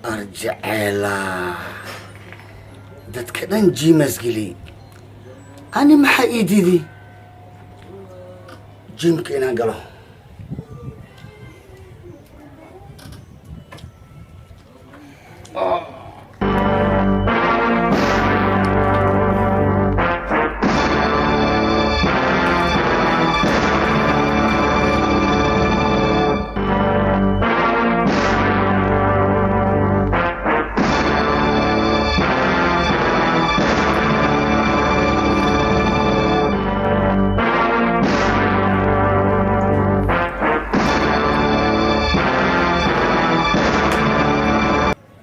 Arjaceela, dadka dhan gym-aas geliyey, ani maxaa ii diiday gym-ka inaan galo?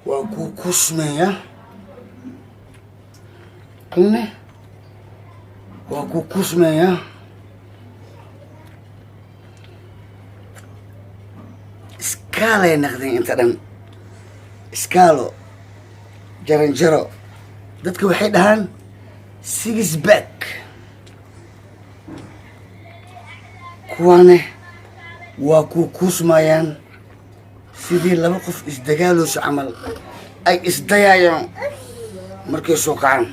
Waa kuu kusmeeya kanne, waa kuu kusmeeya. Iskaalay naqdeen inta dhan, iskaalo jaranjaro. Dadka waxay dhahaan six pack, kuwaane waa kuu kuusmayaan sidii laba qof isdagaalooso camal ay isdayaayaan markay soo kacaan.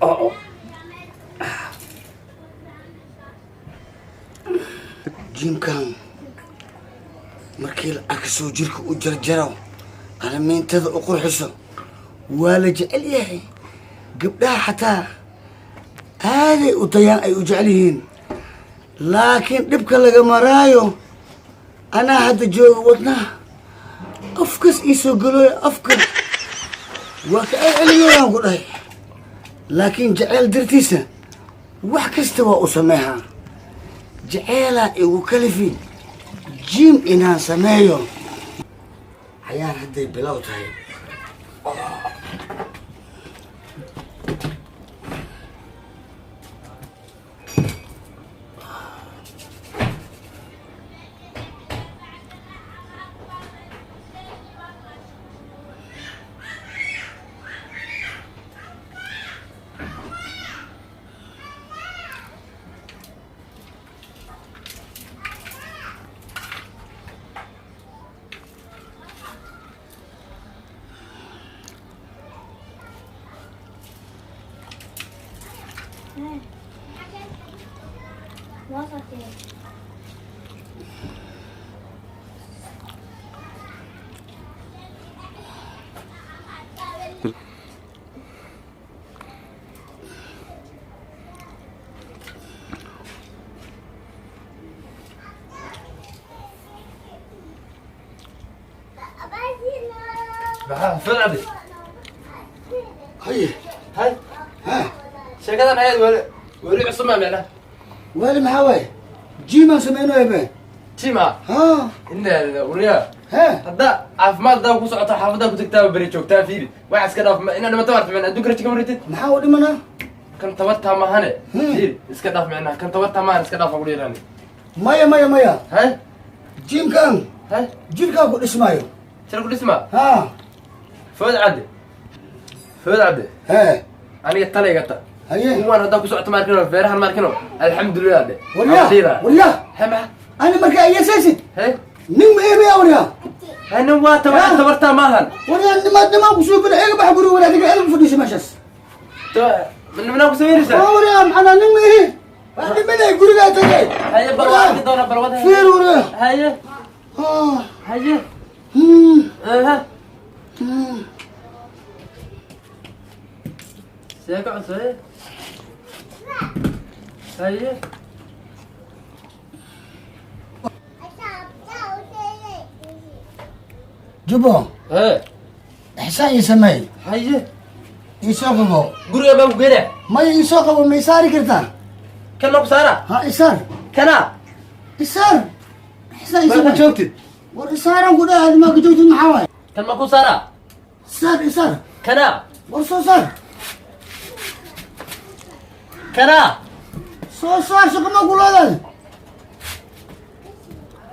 Oh. Gym-kan markii la arkasoo jirka u jarjaro, qalamiintada u qurxiso, waa la jecel yahay. Gabdhaha xataa aaday u dayaan, ay u jecel yihiin, laakiin dhibka laga maraayo anaa hadda jooga. Wadnaha afkas iisoo galooya, afka waa ka celceliyooyaan ku dhahay, laakiin jeceyl dartiisa wax kasta waa u sameehaa. Jeceelaa igu kalifi gym inaan sameeyo. Cayaar hadday bilow tahay. Wasatee. Maxaa ficli? Haye. Hay. Ha. Sheekadan ayaad weli weli cusub maa micnaha? Wali maxaa waaye? Gym-aan sameynaya be. Gym ah? Ha. Ina wariyaa. Ha. Hadda caafimaad hadaa ku socoto, xaafadaa ku tagtaa, beri joogtaa, fiiri, wax iska dhaaf inaa dhimato warta micnaha, adduunka rajo kama ritid. Maxaa u dhimanaa? Kan tabartaa mahane. Fiiri, iska dhaaf micnaha, kan tabartaa mahan, iska dhaaf aan ku dhiirani. Maya, maya, maya. Hay. Gym-kan hay jirkaa ku dhismaayo. Jir ku dhismaa? Ha. Food cadde, food cadde. He. Aniga talayga ta. Haye. Kuwaan haddaa ku socoto maarkino, feerahan maarkino, alxamdulilah de. Waryaa, waryaa. He, maxa? Ani markaa iyasaysid he nin ma eemaya, waryaa? Hanin waa tabar. Ya. Tabartaa maahan. Waryaa, nimaa nimaan kusoo bada eega, baxa guriga, walaadiga elba fadhiisa meeshaas. Minaa ku sawiraysaa? Waa waryaa, macnaa nin ma ihi. Waa dhimanay, gurigaa tagay. Haye, bal waa arki doonaa, bal wada. Fiir, wariya. Haye. Ah. Haye. Aha. Seeko cusub, haye. Haye. Jubbo. Hee. Ixsaan ii sameey. Haye. Iisoo qabo. Guriga baan ku geenaa. Maya, iisoo qabo. Ma isaari kartaa? Kan ma ku saara? Ha, isaar. Kana? Isaar, ixsaan ii Ma ka sameey. joogtid? War isaaran ku dhahay, maa ka joogtid? Maxaa waay? Kan ma ku saara? Saar, isaar. Kana? War soo saar. Kana? Soo saar, shaqo ma ku leedahay?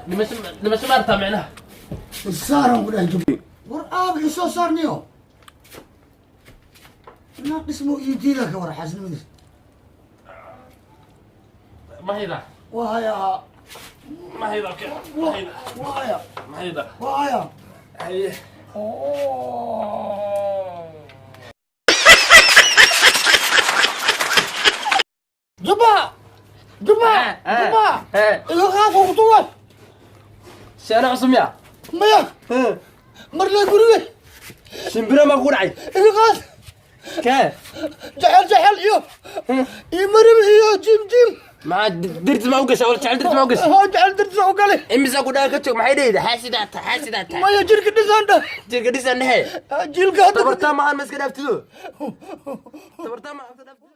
Dhimasho, dhimasho ma artaa micnaha? Isaaran ku dhahay, Jubbo. War aaba, isoo saar niyo. Inaa dhismo iyo diida ka war xaasnimadiis. Ma hayda? Wahaya. Ma hayda? Ma hayda? Wahaya. Ma hayda? Wahaya. Haye. Jubba, Jubba, Jubba. Hee. Iga qaad kutuwa. Sheena cusub miya? Maya, marle guriga. Shimbiro ma ku dhacay? Iga qaad. Kee? Jecel, jecel iyo marim iyo jim jim. Maxaa dirtis ma u gashay wala jecel dirtis ma u gashay? Ha, jecel dirtis u galay. Imisa ku dhaca ka joog? Maxay dhehayda? Xaasidaa ta, xaasidaa ta. Maya, jirka dhisaan dha. Jirka dhisan dhehe. Jiilka hadda. Tabartaa maahan, ma iska dhaaftido? Tabartaa maahan, iska dhaaftido.